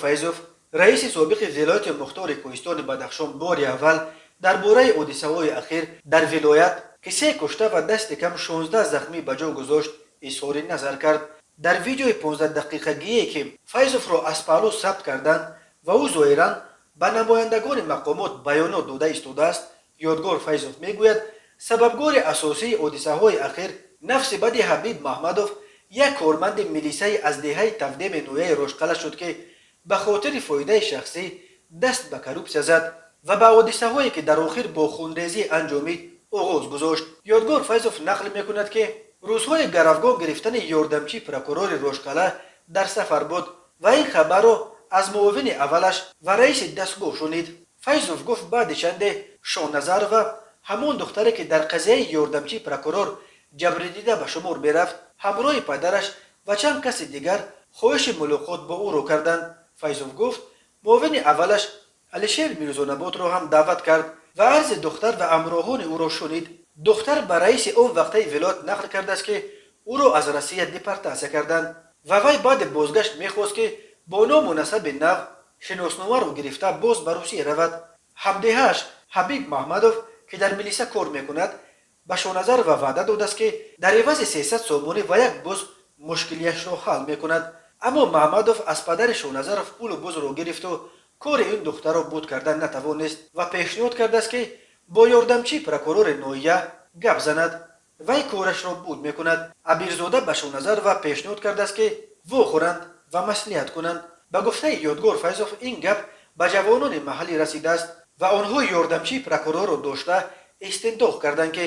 Файзов, раиси собиқи вилояти мухтори кӯҳистони Бадахшон, бори аввал дар бораи ҳодисаҳои ахир дар вилоят, ки се кушта ва дасти кам 16 захмӣ ба ҷо гузошт, изҳори назар кард. Дар видеои 15-дақиқагие, ки Файзовро аз паҳлӯ сабт карданд ва ӯ зоҳиран ба намояндагони мақомот баёнот дода истодааст, Ёдгор Файзов мегӯяд, сабабгори асосии ҳодисаҳои ахир нафси бади Ҳабиб Маҳмадов, як корманди милисаи аз деҳаи Тавдеми ноҳияи Рошқала шуд, ки ба хотири фоидаи шахсӣ даст ба коррупсия зад ва ба ҳодисаҳое, ки дар охир бо хунрезӣ анҷомид, оғоз гузошт. Ёдгор Файзов нақл мекунад, ки рӯзҳои гаравгон гирифтани ёрдамчии прокурори Рошқала дар сафар буд ва ин хабарро аз муовини аввалаш ва раиси дастгоҳ шунид. Файзов гуфт, баъди чанде Шоҳназарова, ҳамон духтаре, ки дар қазияи ёрдамчии прокурор ҷабрдида ба шумор мерафт, ҳамроҳи падараш ва чанд каси дигар хоҳиши мулоқот бо ӯро карданд. Файзов гуфт, муовини аввалаш Алишер Мирзонаботро ҳам даъват кард ва арзи духтар ва ҳамроҳони ӯро шунид. Духтар ба раиси он вақтаи вилоят нақл кардааст, ки ӯро аз Россия депортатсия карданд ва вай баъди бозгашт мехост, ки бо ному насаби нав шиносномаро гирифта боз ба Русия равад. Ҳамдеҳааш Ҳабиб Маҳмадов, ки дар милиса кор мекунад, ба Шоназарова ваъда додааст, ки дар ивази 300 сомонӣ ва як буз мушкилиашро ҳал мекунад. Аммо Маҳмадов аз падари Шоназаров пулу бузро гирифту кори ин духтарро буд кардан натавонист ва пешниҳод кардааст, ки бо ёрдамчии прокурори ноҳия гап занад, вай корашро буд мекунад. Абирзода ба Шоназарова пешниҳод кардааст, ки вохӯранд ва маслиҳат кунанд. Ба гуфтаи Ёдгор Файзов, ин гап ба ҷавонони маҳаллӣ расидааст ва онҳо ёрдамчии прокурорро дошта истинтоқ карданд, ки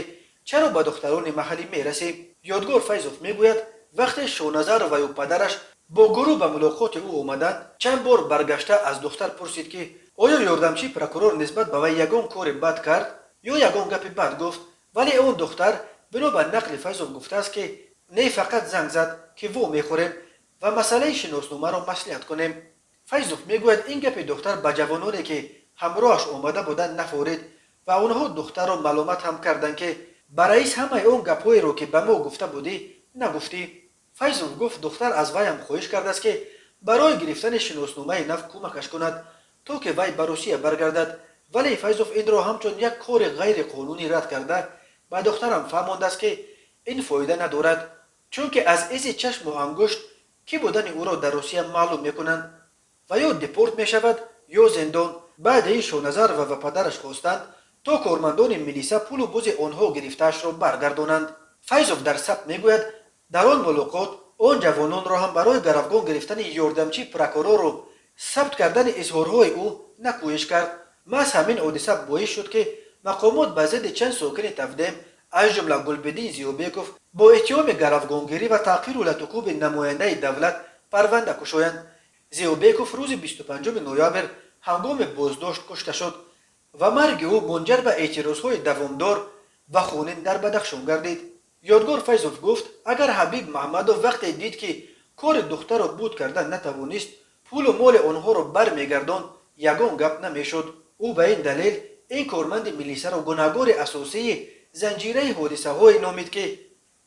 чаро ба духтарони маҳаллӣ мерасӣ. Ёдгор Файзов мегӯяд, вақте Шоназароваю падараш бо гурӯҳ ба мулоқоти ӯ омаданд, чанд бор баргашта аз духтар пурсид, ки оё ёрдамчии прокурор нисбат ба вай ягон кори бад кард ё ягон гапи бад гуфт. Вале он духтар, бино ба нақли Файзов, гуфтааст, ки не, фақат занг зад, ки во мехӯрем ва масъалаи шиносномаро маслиҳат кунем. Файзов мегӯяд, ин гапи духтар ба ҷавононе, ки ҳамроҳаш омада буданд, нафорид ва онҳо духтарро маломат ҳам карданд, ки ба раис ҳамаи он гапҳоеро, ки ба мо гуфта будӣ, нагуфтӣ. Файзов гуфт, духтар аз вайам хоҳиш кардааст, ки барои гирифтани шиносномаи нав кӯмакаш кунад, то ки вай ба Русия баргардад. Вале Файзов инро ҳамчун як кори ғайриқонунӣ рад карда, ба духтарам фаҳмондааст, ки ин фоида надорад, чунки аз изи чашму ангушт кӣ будани ӯро дар Русия маълум мекунанд ва ё депорт мешавад, ё зиндон. Баъди ин Шоназарова ва падараш хостанд, то кормандони милиса пулу бузи онҳо гирифтаашро баргардонанд. Файзов дар сабт мегӯяд, дар он мулоқот он ҷавононро ҳам барои гаравгон гирифтани ёрдамчии прокурору сабт кардани изҳорҳои ӯ накӯҳиш кард. Маҳз ҳамин ҳодиса боис шуд, ки мақомот ба зидди чанд сокини Тавдем, аз ҷумла Гулбиддин Зиёбеков, бо иттиҳоми гаравгонгирӣ ва таҳқиру латукӯби намояндаи давлат парванда кушоянд. Зиёбеков рӯзи 25 ноябр ҳангоми боздошт кушта шуд ва марги ӯ мунҷар ба эътирозҳои давомдор ва хунин дар Бадахшон гардид. Ёдгор Файзов гуфт, агар Ҳабиб Маҳмадов вақте дид, ки кори духтарро буд кардан натавонист, пулу моли онҳоро бармегардонд, ягон гап намешуд. Ӯ ба ин далел ин корманди милисаро гунаҳгори асосии занҷираи ҳодисаҳое номид, ки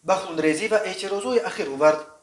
ба хунрезӣ ва эътирозҳои ахир овард.